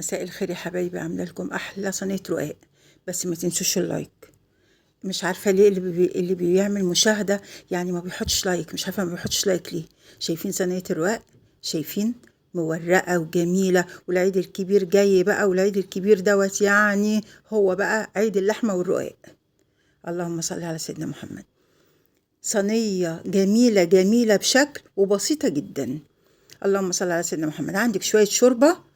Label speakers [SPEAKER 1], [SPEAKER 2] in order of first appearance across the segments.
[SPEAKER 1] مساء الخير يا حبايبي، عامله لكم احلى صينية رقاق، بس ما تنسوش ال like. مش عارفه ليه اللي بيعمل مشاهده يعني ما بيحطش like، مش عارفه ما بيحطش like ليه. شايفين صينية الرقاق؟ شايفين مورقه وجميلة، والعيد الكبير جاي بقى، والعيد الكبير دوت يعني هو بقى عيد اللحمة والرقاق. اللهم صل على سيدنا محمد. صينية جميلة جميلة بشكل وبسيطة جدا. اللهم صل على سيدنا محمد. عندك شوية شوربة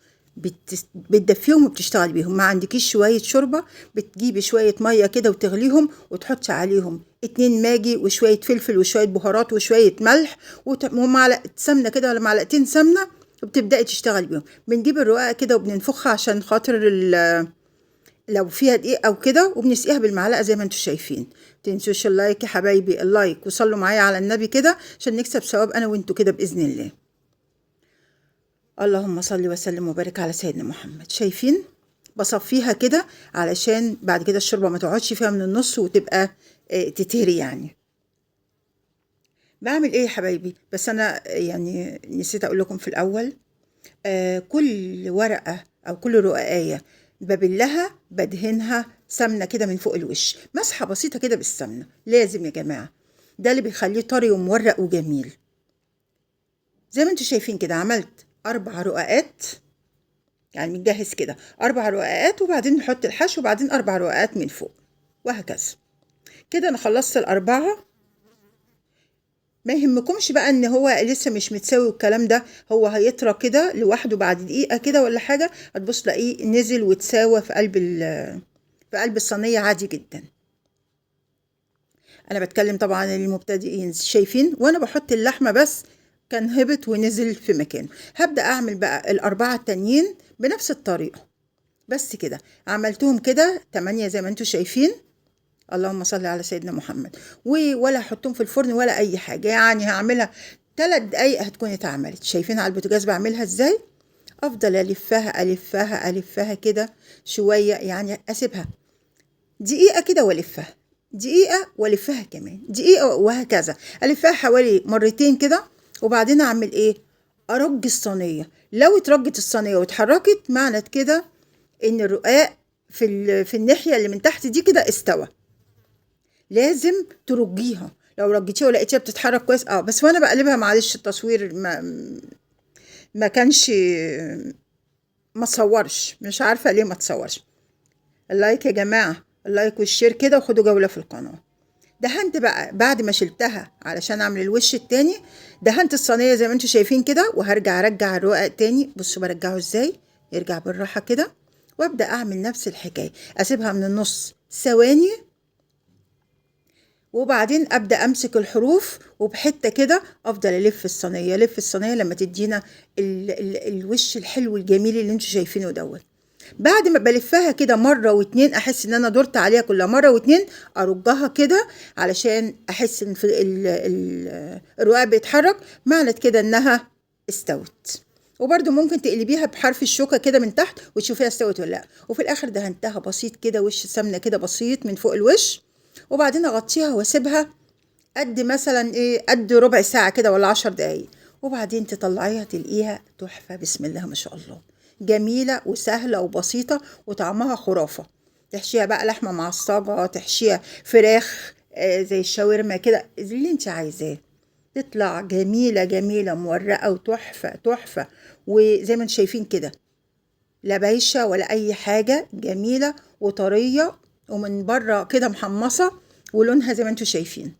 [SPEAKER 1] بتدفيهم وبتشتغل بيهم، ما عندكيش شوية شوربة بتجيبي شوية مية كده وتغليهم وتحطي عليهم 2 ماجي وشوية فلفل وشوية بهارات وشوية ملح ومعلقة سمنه كده ولا معلقتين سمنه، وبتبداي تشتغلي بيهم. بنجيب الرقاقه كده وبننفخها عشان خاطر لو فيها دقيق او كده، وبنسقيها بالمعلقه زي ما انتم شايفين. متنسوش ال like يا حبايبي، ال like، وصلوا معايا على النبي كده عشان نكسب ثواب انا وانتوا كده باذن الله. اللهم صل وسلم وبارك على سيدنا محمد. شايفين بصفيها كده علشان بعد كده الشوربة ما تقعدش فيها من النص وتبقى تتهري يعني. بعمل ايه يا حبايبي؟ بس انا يعني نسيت اقول لكم في الاول، كل ورقة او كل رقاقيه ببلها بدهنها سمنه كده من فوق الوش، مسحه بسيطة كده بالسمنه، لازم يا جماعة، ده اللي بيخليه طري ومورق وجميل. زي ما انتم شايفين كده عملت 4 رقاقات، يعني متجهز كده 4 رقاقات، وبعدين نحط الحشو، وبعدين 4 رقاقات من فوق، وهكذا. كده انا خلصت ال4. ما يهمكمش بقى ان هو لسه مش متساوي والكلام ده، هو هيطرى كده لوحده بعد دقيقة كده ولا حاجة، هتبص تلاقيه نزل وتساوى في قلب الصينية عادي جدا. انا بتكلم طبعا للمبتدئين. شايفين وانا بحط اللحمة بس كان هبط ونزل في مكانه. هبدأ أعمل بقى ال4 التانيين بنفس الطريقة، بس كده عملتهم كده 8 زي ما انتم شايفين. اللهم صل على سيدنا محمد. ولا هحطهم في الفرن ولا أي حاجة، يعني هعملها 3 دقايق هتكون اتعملت. شايفين على البوتاجاز بعملها ازاي؟ أفضل ألفها ألفها ألفها كده شوية، يعني أسيبها دقيقة كده وألفها دقيقة وألفها كمان دقيقة، وهكذا ألفها حوالي مرتين كده. وبعدين اعمل ايه؟ ارج الصينية. لو اترجت الصينية واتحركت معنى كده ان الرقاق في الناحية اللي من تحت دي كده استوى. لازم ترجيها، لو رجيتيها ولقيتيها بتتحرك كويس بس وانا بقلبها معلش التصوير ما كانش، ما تصورش، مش عارفه ليه ما تصورش. ال like يا جماعة، ال like وال share كده، وخدوا جولة في القناة. دهنت بقى بعد ما شلتها علشان اعمل الوش التاني، دهنت الصينية زي ما انتم شايفين كده، وهرجع ارجع الرقاق تاني. بصوا برجعه ازاي، يرجع بالراحة كده، وابدا اعمل نفس الحكاية، اسيبها من النص ثواني، وبعدين ابدا امسك الحروف وبحته كده افضل الف الصينية، الف الصينية لما تدينا ال ال الوش الحلو الجميل اللي انتم شايفينه دوت. بعد ما بلفها كده مرة واتنين، احس ان انا درت عليها كلها مرة واتنين، ارجها كده علشان احس ان في الرقاق بيتحرك، معنى كده انها استوت. وبرده ممكن تقلبيها بحرف الشوكة كده من تحت وتشوفيها استوت ولا لا. وفي الاخر دهنتها بسيط كده، وش سمنة كده بسيط من فوق الوش، وبعدين اغطيها واسيبها قد مثلا ايه، قد ربع ساعة كده ولا 10 دقايق، وبعدين تطلعيها تلقيها تحفة بسم الله ما شاء الله، جميلة وسهلة وبسيطة وطعمها خرافة. تحشيها بقى لحمة معصجة، تحشيها فراخ زي الشاورما كده، اللي انت عايزاه، تطلع جميلة جميلة مورقة وتحفة تحفة. وزي ما انتم شايفين كده لا بايشة ولا أي حاجة، جميلة وطرية، ومن بره كده محمصة، ولونها زي ما انتم شايفين.